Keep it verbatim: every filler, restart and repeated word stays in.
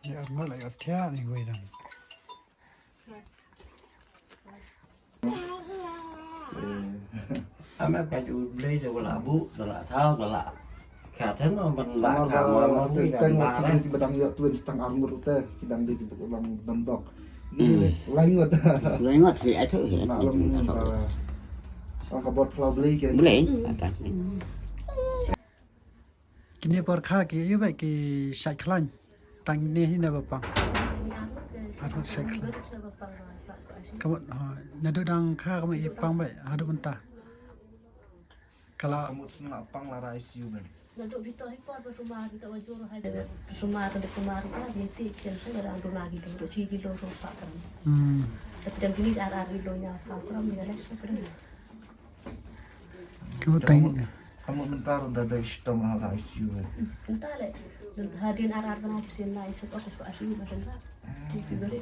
Ni ar ngut la ïa thiah ni wei dang. Ame ka ju blei de wala bu de la thau de la. Ka ten no ban la ka mo mo ti teng ba ki dang ïa twin stang ar ngut te ki dang di ki dang dam dok. Ki lai ngut. Lai ngut hi ai tu hi. Na long ta. Ka bot plau blei ke. Blei. Kine por kha ki ïa ba ki shait khlaiñ. Tang ne hi ne ba pang. Ar ngut shait khlaiñ. Ka mut ha naduh dang kha ka mut i pang ba haduh mynta. Ka la ka mut sna la pang la rai siu ben. Naduh bito hi por ba sumar bito ba jur ha. Sumar ka sumar ka ni ti ken sa ba dang duna kilo, dua kilo so pa kan. Hmm. Tapi dan kini ar ar kilo nya pa kram ni ada sa kram. Ka mut tang. Ka mut mynta ruh da dei shitom ha la I C U. Mynta le hadien ar ar kena tu sien la I C U, I C U ba sien la. Itu beri.